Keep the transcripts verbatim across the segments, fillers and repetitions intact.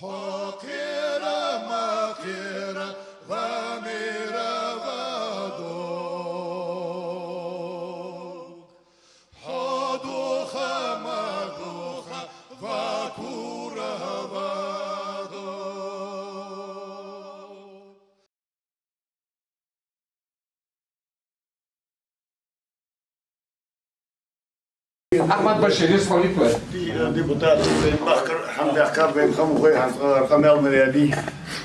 Хьо кхера ма кхера, ва мера ва дог. Хьо духа ма духа, ва кура ва дог. Ахьмад-Башир, ислам итвар. Ди-, депутат, вай мехкара хӀама даьхкар, вай хӀама вай хьанца къамаьл ма яьй.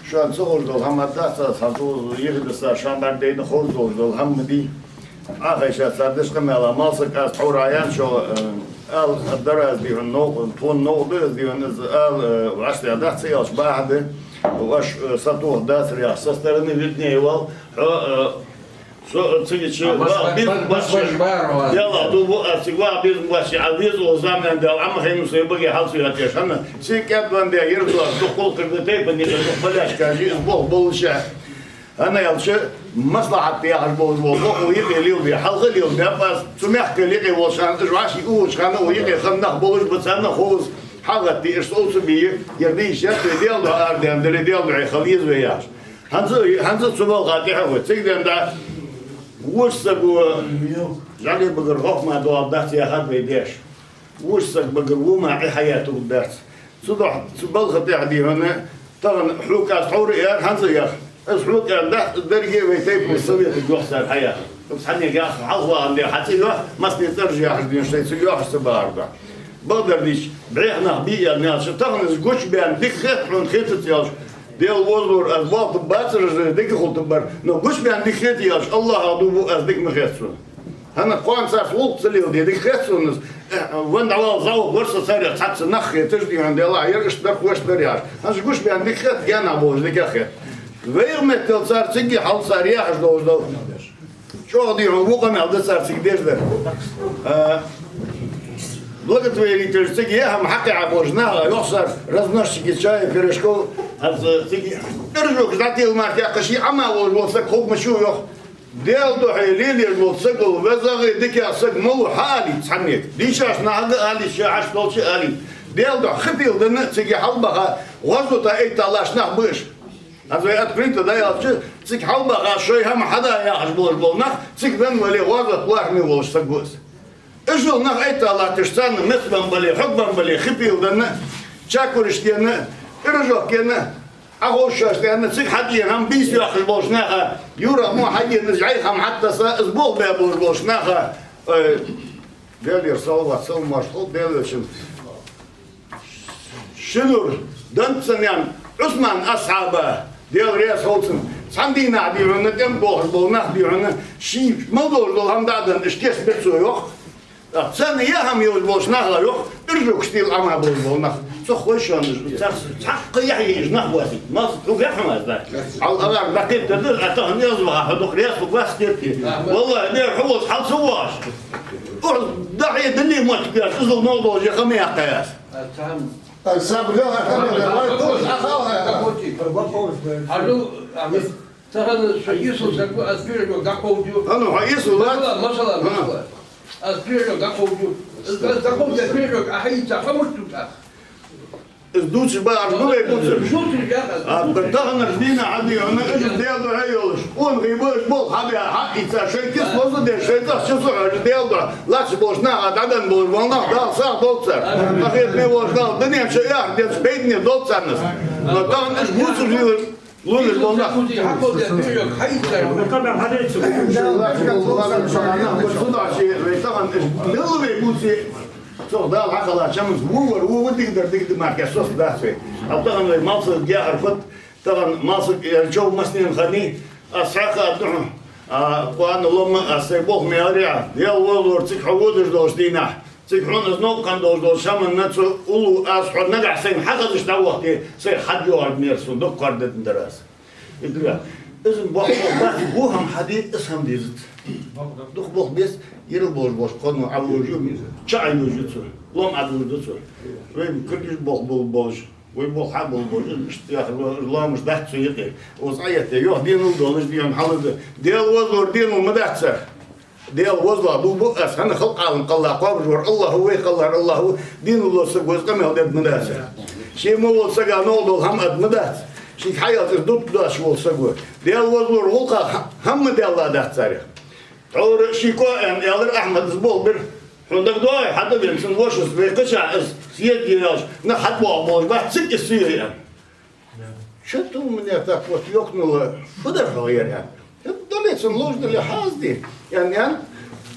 Шоана ца ховш дола хӀама дац аз, хӀанз цу ехидаса шоана бӀаргадайна ховш долаш дола хӀама ма дий. Ӏа хайша цар деш къамаьла, малсаг аз тхьовра яьнна шо, э, ала дар аз дий хьона, новкъа, тхона новкъа да аз дий хьона, из ала, э, вӀаштӀехьа дац ца аьлча бахьа да. Ваш, э, сатоха дацар яхаш, со стороны виднее вал, хьо, э, со цига чу, а, ваха безам бац, бац, бац, бац, бац. Дела дув бу аз цига ваха безам бац, а веза оха заман дала, Ӏа ма хайна со баге хьал ца йоаттеш. ХӀана, сий кӀаьдван де, ерзлош, дукха гӀулакхаш да тайпан, дукха балешка жи, из болх болаш. ХӀана аьлча, маслахьат яхаш болаш бола, бокъо юкъе лелабе, хьалха лелабаьб аз, цу мехка юкъе волча хана, уж вӀаши ухача хана, укх юкъе хинна нах болаш ба, царна ховш, хьагӀатте, иштта овца бе, ер дийша яц вай, Дела духьа арадаьнна дале, Дела духьа хила еза вай яхаш. ХӀанз, хӀанз цу балха тӀехьа вай. Цига денз дӀа вож саг ва, жӀали багара хӀокху ма доагӀаргдац яхад вай деш. Вож саг багара во ма Ӏи хьаятургдац. Цудухьа цу балха тӀехьа дий хьона, тахан хьога аз тхьовра аьлар, хӀанз а йоах. Аз хьога аьнна дац, дерриге вай тайпан совета йоах цар хьаяхар. Цхьанне яхаш хьалха вахана де хьа цӀи йоах, массане цӀераш яхаш дий хьона, шоай цига йоахаш ца бахар да. Бакъдар дийцача, бӀеха нах бий аьнна аьлча, тахан из гучабаьнна дика хет хьона, хетац аьлча, Дела возалора, аз болх тӀа бацар, дика хул тӀа бар, но гучабаьнна дика хет аьлча, АллахӀах дув бу, аз дика ма хет сона. ХӀана кхоана царца гӀулакх ца леладе, дика хет сона из, э, ван дӀавала зӀамагӀа вар со царех цхьацца нах хеташ дий хьона, Дела, ер иштта дар, хӀорш дар яхаш. ХӀанз гучабаьнна дика хет, гаьнах болаш дика хет. Вайх меттел цар цига хьал цар яхаш долаш дола. ЧӀоагӀа дий хьона, вукху къамаьл да цар цига деш дар. А, благотворительш цига яхьама хьакхаьхьа болаш наха, йоах цар, разносчики чая, пирожков, аз цига пирожок дӀатела мара кхаьча, Ӏама волаш вола саг хӀуг ма чу, йоах. Дела духьа лелаеш вола саг вола, везагӀа дика саг ма ву хьа алийта цхьаннега. Дийшача нахага алийта, ша хьаш долча алийта. Дела духьа хи пӀелг данна цига хьалбаха, гӀазота айтталаш нах ба уж. Аз вай открыто да аьлча, цига хьалбаха шоай хӀама хьада яхаш болаш бола нах, цига вен вале гӀазот лоархӀаме волаш саг ва из. Уж йола нах айтталатташ царна мецбан бале, хьогбан бале, хи пӀелг данна, чакураш денна, пирожок енна, Ӏаховшаш денна, цига хьадаьнна хӀама бийса йоаккхаш болча наха, юрах мо хьадаьнна, из Ӏайха хӀама хьатасса, из болх баь болаш болча наха, ой, Делера салават, салам-моаршал хилда Дела Везачун. Ши нур даннад цу наьна Ӏусман асхьаба, Дела раьза хилва цунна. Цхьан дийнахьа дий хьона, тӀем бохаш бола нах дий хьона, ший мел долаш дола хӀама дӀа а денна, иштта кийчбир цо, йоах. ТӀаккха царна яхьама йолаш болча наха, йоах, пирожок стил Ӏама болаш бола нах. Цох хой шоана, царца цхьаккха яхьийна нах боаций. Малсаг, хьога яхьама аз дац. Хьал агӀар дӀакхетаде деза, а тахан аз ваха, хьо дукха раьза хургвац терти. ВаллахӀи, дера хьо волча хьал ца воагӀаш. Укхаза дӀахьедаде мотт кхоьру, иззал новкъа долаш я ха ма яьккхай аз. Ай, саб леха, ха леха, вай, кхош, ахал, ха. Хьажал, Ахьмад, тахан со эсала саг ва, аз пирожок дӀакховдаю. А ну, хьо эсала вац? Масала, масала, масала. Аз пирожок дӀакховдаю. Аз дӀакховдаь пирожок Ӏа хьаийца, хьо мишта ду тӀаккха? Из дувцаш бахьаш ба вай бувцар. Дувцаш яхаш. А, таханарча дийнахьа дий хьона, уж Дела духьа йолаш, къонахий ба уж, болх хьабаь, хьаийца, шоай киса лоза деш, шоай цӀагӀа чу сухьаш, Дела духьа латташ болча наха дӀаденна болаш бола нах, Дала сагӀа долда цар. Къахетаме волча Дала дунен чу, эхарта денз пайдане долда царна из. Но тахан уж бувцаш лелаш, лелаш бола нах. Мел вай бувце, цох Дала хьакхеллача хӀаманца вувар, ву, ву дикадар, дика да мара кхы соцадац вай. Хьал тахан вай малсаг яхар фуд, тахан малсаг, э, чов массанена хиннай, аз цхьаькха а ду хьона, а, кхоана ломма аз сай болх ма яьлар Ӏа, Дела возалора цига хьо водаш долча дийнахьа, цига хьона из новкъа хинна долаш долча хӀаманна цу уллув аз хьо нагахьа сайна хьахезаш дӀавахийте, сай хьадйоагӀарг мера сона дукха кхардадина дар аз. Из да. Из болх бац, во хӀама хьаде, из хӀама дезац. Дукха болх беш, ерал болаш болча кхоано Ӏовожа ю, ча Ӏовожа ю цо, лом Ӏовожа ю цо. Вай киргиш болх бу болаш, вай болх хьа бу болаш, иштта яхар, лоамаш дац цу юкъе. Укхаза Ӏоэтте, йоах, денал долаш, дийна хьалха да. Дела возалора денал ма дац цар. Дела возалора дув бу аз, хӀана, халкъа Ӏалам кхелла кхоабаш вар АллахӀ ва, вай кхеллар АллахӀ ва, денал дола саг ва из, къамаьл дергда ма дац. Ше мо волча сага новкъа дола хӀама ада ма дац. Шийга хьаялча дутта доацаш волча саго. Даьла возалора гӀулакха хӀама ма даьлла дац царех. Тхьовра ший коа аьнна аьлар Ахьмада, из болх бир. Хьона дагадоагӀий, хьатӀавена цун вошас вай кхычахьа из съезде яьлча, нах хьатӀабоагӀа болаш бац, цига из ца йой аьнна. Что-то у меня так вот ёкнуло. Фу дар хьогӀ ер аьнна. Дале цун ловш дале хьазди. Аьнна, аьнна,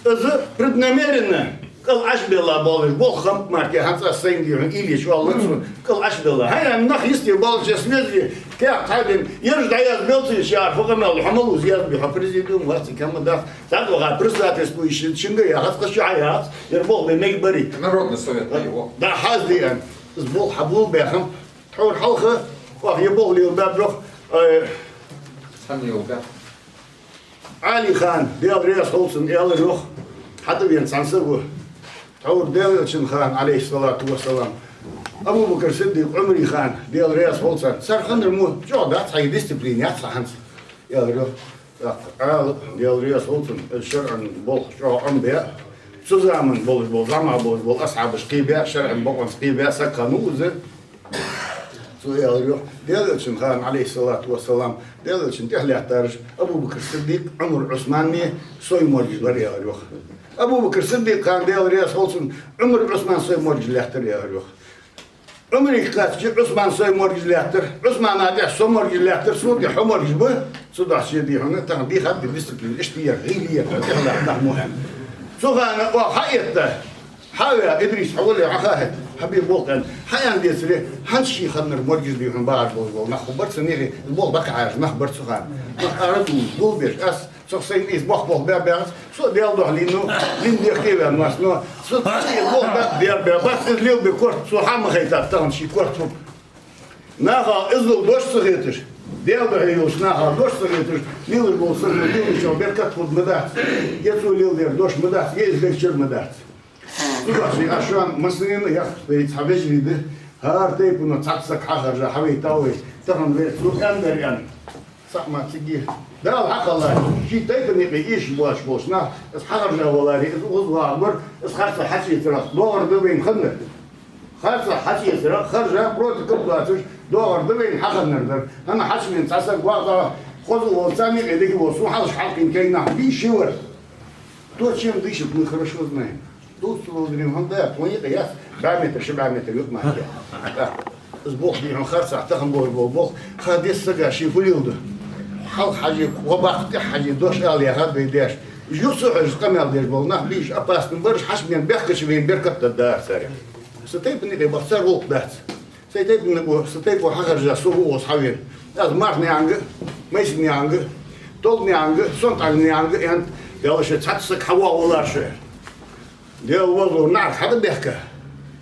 из преднамеренно кӀал Ӏочубелла болаш, болх хӀама марке хӀанз аз сайна дийхьа, Ильич оалаш цун, кӀал Ӏочубелла. ХӀай, аьнна, нах йисте болча съезде каьхат хьадена, ераш дӀаязбелций, шаьра фу къамаьл да, хьо малув язбе, хьо президиум вац, кхы хӀама дац. ЦаӀ ваха председательствуй ши-, шинга яхац, кхы ши хьаяхац, ер болх бе мегаргбарий. Народный совет, да, его. Да, хьазди, аьнна. Из болх хьаболабаь хӀама. Тхьовра хьалха, оаха ер болх лелабаьб, йоах, э, цхьанне йолга. Ӏалий-Хана, Даьла раьза хилва цунна, аьлар, йоах, хьатӀавена цхьан саго. Тхьовра Даьла Элчан хана, Ӏалайхи ссалату вассалам, Абу-Бакр Сиддикъ, Ӏумарий хана, Даьла раьза хилва царна. Цар ханара мо чӀоагӀа дац, хьай дисциплина яц хьа хӀанз, аьлар, йоах. ТӀаккха Ӏала, Даьла раьза хилва цунна, из шарӀан болх чӀоагӀа Ӏомабаь, цу заман болаш бола, зӀамагӀа болаш бола асхьабаш кхебаь, шарӀан бокъонца кхебаь саг хиннав из. Цо аьлар, йоах, Даьла Элчан хана, Ӏалайхи ссалату вассалам, Даьла Элчанна тӀехьа лаьттараш Абу-Бакр Сиддикъ, Ӏумар, Ӏусман ма сой моргаш бар, аьлар, йоах. Абу-Бакр Сиддикъа хана, Даьла раьза хилва цунна, Ӏумар, Ӏусман сой моргаш лаьттар, аьлар, йоах. Ӏумарага кхаьчача, Ӏусмана сой моргаш лаьттар, Ӏусмана тӀехьа со моргаш лаьттар, сона тӀехьа хьо моргаш ба, цудухьа ше дийхьа, тахан дийхад дисциплина, иштта яр, гӀийла яр, тӀехьа лаьтта нах мо аьнна. Цу хана оаха хьаэтта, хьаваь, Идрис, хьо вале, хьахаьхьа, хьабе болх аьнна, хьааьнна децаре, хӀанз ший ханнара моргаш дийхьа багӀаш болаш бола нах хургбар цу наьха, болх бакъахьа нах бар цу хана. Нах ара туллаш, гулбеш, аз Цох сайна из боккха болх баь баьгӀац, со Даьла духьа лийннав, лийнна дехке ваьнна вац, но со цхьа из болх баь баьгӀа бац, из лелабе корта цо хьа ма хайтад тахан ший корта фу. Наха иззал дош ца хеташ, Даьла духьа йолча наха дош ца хеташ, лелаш бола саг лелачох беркат хургда ма дац, е цо леладер дош ма дац, е из дегчар ма дац. Цудухьа аз шоана массанена а яхаш, вай цхьа вежарий да, хӀара тайпано цхьацца саг хьахержа хьавайтав вай, тахан вай цо аьннадар аьнна. Цхьа хӀама цига Дала хьакхеллача, ший тайпан юкъе эшаш боацаш болча наха из хьахержа валаре, из укхаза вагӀаргвар, из харцахьа хьачуэцарах доагӀар да вайна ханнар. Харцахьа хьачуэцарах хержа, протокол доацаш доагӀар да вайна хьаханнар дар. ХӀана, хьачувена цхьа саг вагӀа, хоза вола, царна юкъе дика вола, сона хьалхашка хьалкхийна кагий нах бий ши вар. То, чем дышат, мы хорошо знаем. Дувцаш долаш да хӀама да, тхона юкъе яц, бӀаь метр, ши бӀаь метр юкъ мара. Из болх дийхьа харцахьа тахан болаш бола болх, ха деза сага ше фу леладу. Хьалха хьаже, гӀо баккха тӀехьа хьаже, дош ала яхад вай даьша. Юха ца хьожаш къамаьл деш бола нах бий уж, опасни бар уж, хьачувена баьхкача вайна беркат даргда царех. Са тайпан юкъе бахьан цар гӀулакх дац. Сай тайпан юкъе, са тайпо хьахержа, со ва укхаза хьавена. Аз марханегӀанга, майсанегӀанга, толханегӀанга, сонтӀагӀанегӀанга аьннад, Даьла, шоай цхьацца саг хьавоагӀа валара шо. Даьла возалора наӀарга хьатӀабаьхка.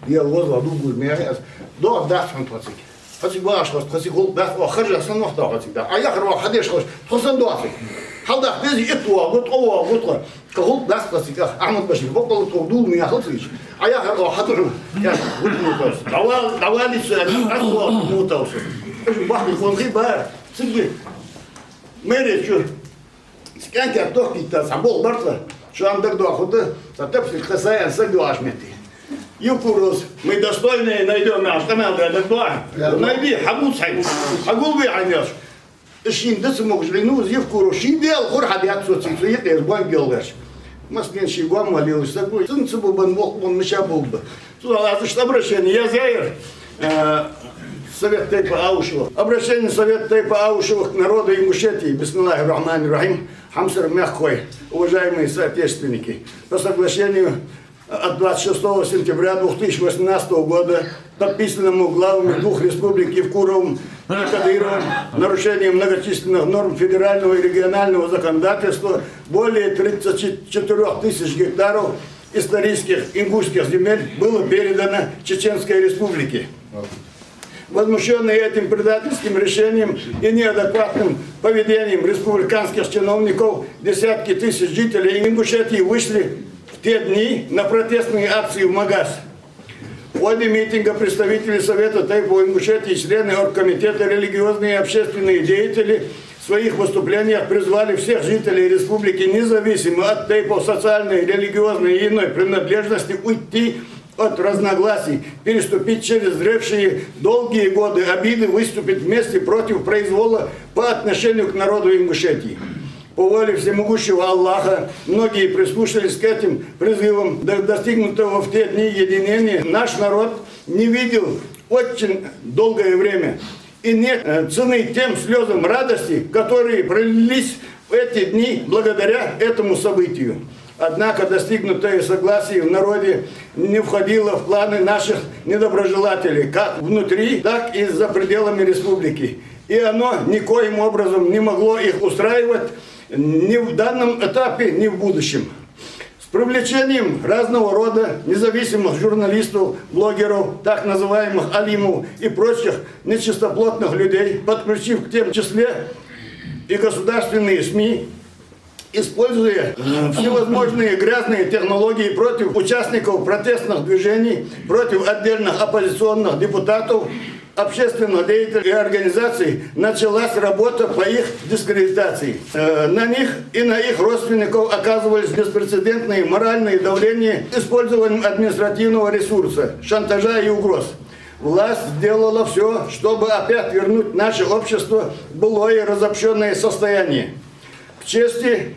Даьла возалах дугур мехи аз. ДоагӀаргдац хьона тхо цига. Тхо цига вагӀаш хилча, тхо цига гӀулакх дац, оаха хержа санна вахийтав хьо цига дӀа. Ӏа яхар оаха хьадеш хилча, тхо санна доагӀа цига. Хьалдаккха дезий, итт воагӀаргва, ткъо воагӀаргва тхо. Тха гӀулакх дац тха цига, Ахьмад-Башир, боккъал тхога дулламе яхалца иш. Ӏа яхар оаха хьатӀа хьона. Яхар, гӀулакх ма товса. ДӀавал-, дӀавалийта со аьнна, аз тхога ма товса. Уж бахьан хонхий бар. Цига мэрия чура. Цу кӀаьнках тохкийта цхьа болх бар тха. Шоана дагадоагӀа хургда, цхьа Тапсилг Хасай аьнна саг йоагӀача метте. Евкуровс, мы достойные найдём, аьнна, къамаьл даь дагадоагӀа. Найди, хьабувца хьайна. Хьагулбе хьайна, аьлча. Из шийна дац могаш Ӏийна, из Евкуров ший Даьла хургхьа даьд цо цига, цу юкъера бомба йолларш. Массанена ший гоама лелаш саг ва, цунца бу бан бокъон мича болба. Цудухьа аз иштта обращени язъяьяр, э, Совет тейпов Аушева. Обращение Совета тейпов Аушева к народу Ингушетии. Бисмиллахир-рахманир-рахим. Хьамсара мехкахой, уважаемые соотечественники. По соглашению от двадцать шестого сентября две тысячи восемнадцатого года, подписанному главами двух республик Евкуровым и Кадыровым, в нарушение многочисленных норм федерального и регионального законодательства, более тридцати четырёх тысяч гектаров исторических ингушских земель было передано Чеченской Республике. Возмущённые этим предательским решением и неадекватным поведением республиканских чиновников, десятки тысяч жителей Ингушетии вышли в те дни на протестные акции в Магас. В ходе митинга представители Совета тейпов Ингушетии, члены оргкомитета, религиозные и общественные деятели в своих выступлениях призвали всех жителей республики, независимо от тейпов, социальной, религиозной и иной принадлежности, уйти от разногласий, переступить через зревшие долгие годы обиды, выступить вместе против произвола по отношению к народу Ингушетии. По воле всемогущего Аллаха многие прислушались к этим призывам, до достигнутого в те дни единения наш народ не видел очень долгое время. И нет э, цены тем слезам радости, которые пролились в эти дни благодаря этому событию. Однако достигнутое согласие в народе не входило в планы наших недоброжелателей, как внутри, так и за пределами республики. И оно никоим образом не могло их устраивать ни в данном этапе, ни в будущем. С привлечением разного рода независимых журналистов, блогеров, так называемых алимов и прочих нечистоплотных людей, подключив к тем числе и государственные СМИ, используя э, всевозможные грязные технологии против участников протестных движений, против отдельных оппозиционных депутатов, общественных деятелей и организаций, началась работа по их дискредитации. Э, На них и на их родственников оказывались беспрецедентные моральные давления использованием административного ресурса, шантажа и угроз. Власть сделала все, чтобы опять вернуть наше общество в былое разобщённое состояние. К чести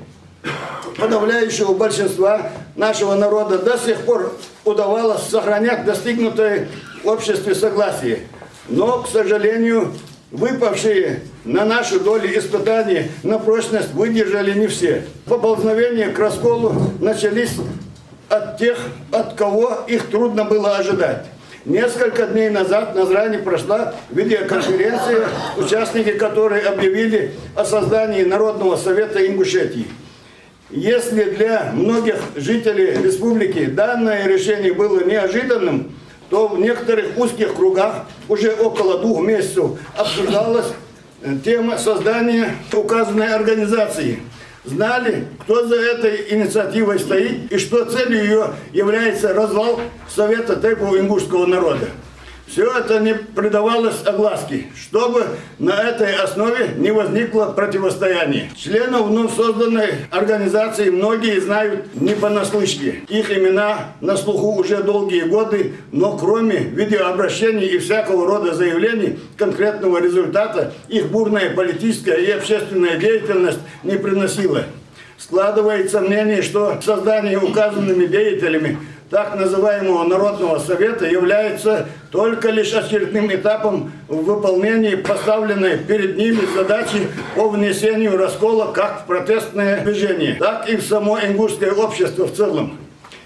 подавляющего большинства нашего народа до сих пор удавалось сохранять достигнутое в обществе согласие. Но, к сожалению, выпавшие на нашу долю испытания на прочность выдержали не все. Поползновения к расколу начались от тех, от кого их трудно было ожидать. Несколько дней назад в Назрани прошла видеоконференция, участники которой объявили о создании Народного совета Ингушетии. Если для многих жителей республики данное решение было неожиданным, то в некоторых узких кругах уже около двух месяцев обсуждалась э, тема создания указанной организации. Знали, кто за этой инициативой стоит и что целью её является развал Совета тейпов ингушского народа. Все это не придавалось огласке, чтобы на этой основе не возникло противостояния. Членов вновь созданной организации многие знают не понаслышке. Их имена на слуху уже долгие годы, но кроме видеообращений и всякого рода заявлений конкретного результата их бурная политическая и общественная деятельность не приносила. Складывается мнение, что создание указанными деятелями так называемого Народного совета является только лишь очередным этапом в выполнении поставленной перед ними задачи по внесению раскола как в протестное движение, так и в само ингушское общество в целом.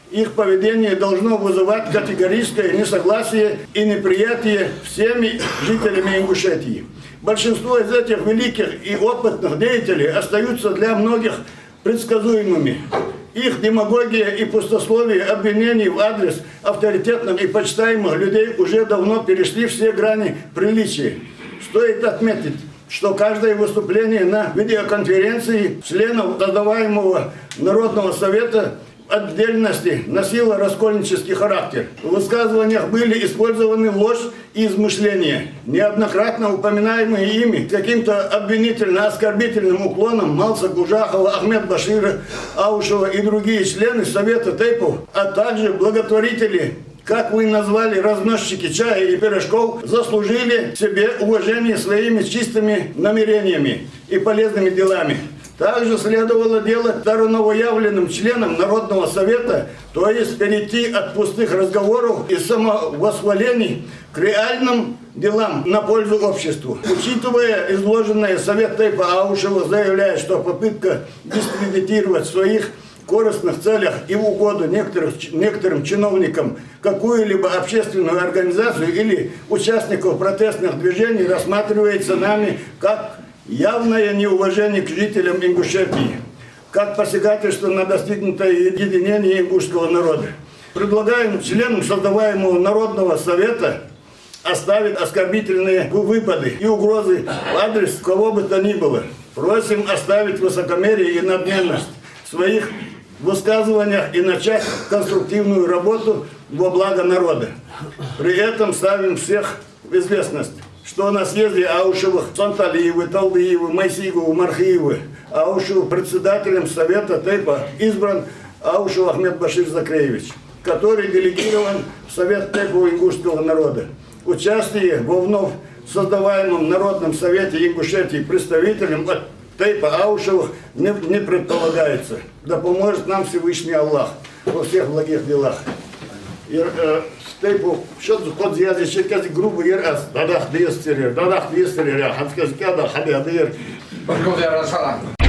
Их поведение должно вызывать категорическое несогласие и неприятие всеми жителями Ингушетии. Большинство из этих великих и опытных деятелей остаются для многих предсказуемыми. Их демагогия и пустословие обвинений в адрес авторитетных и почитаемых людей уже давно перешли все грани приличия. Стоит отметить, что каждое выступление на видеоконференции членов создаваемого Народного совета отдельности носило раскольнический характер. В высказываниях были использованы ложь и измышления. Неоднократно упоминаемые ими с каким-то обвинительно-оскорбительным уклоном Малца Гужахова, Ахмед Башира, Аушева и другие члены Совета тейпов, а также благотворители, как вы назвали, разносчики чая и пирожков, заслужили себе уважение своими чистыми намерениями и полезными делами. Также следовало делать староновоявленным членам Народного совета, то есть перейти от пустых разговоров и самовосхвалений к реальным делам на пользу обществу. Учитывая изложенное, Совет тейпа Аушева заявляет, что попытка дискредитировать в своих корыстных целях и в угоду некоторых, некоторым чиновникам какую-либо общественную организацию или участников протестных движений рассматривается нами как явное неуважение к жителям Ингушетии, как посягательство на достигнутое единение ингушского народа. Предлагаем членам создаваемого Народного совета оставить оскорбительные выпады и угрозы в адрес кого бы то ни было. Просим оставить высокомерие и надменность в своих высказываниях и начать конструктивную работу во благо народа. При этом ставим всех в известность, что на съезде Аушевых, Санталиевы, Талдыевы, Моисейковы, Мархиевы, Аушевых председателем Совета тейпа избран Аушев Ахмед Башир Закреевич. который делегирован в Совет тейпов ингушского народа. Участие во вновь создаваемом Народном совете Ингушетии представителям от тейпа Аушевых не, не предполагается. Да поможет нам Всевышний Аллах во всех благих делах. Ер, э, тейпов, шозза-кхозза язъе, ши кӀезига грубо яр аз, дӀадахьа дезацар ер, дӀадахьа дезацар ер, хӀанз кӀезига кӀаьда хьадаьд ер. Баркал дер, салам.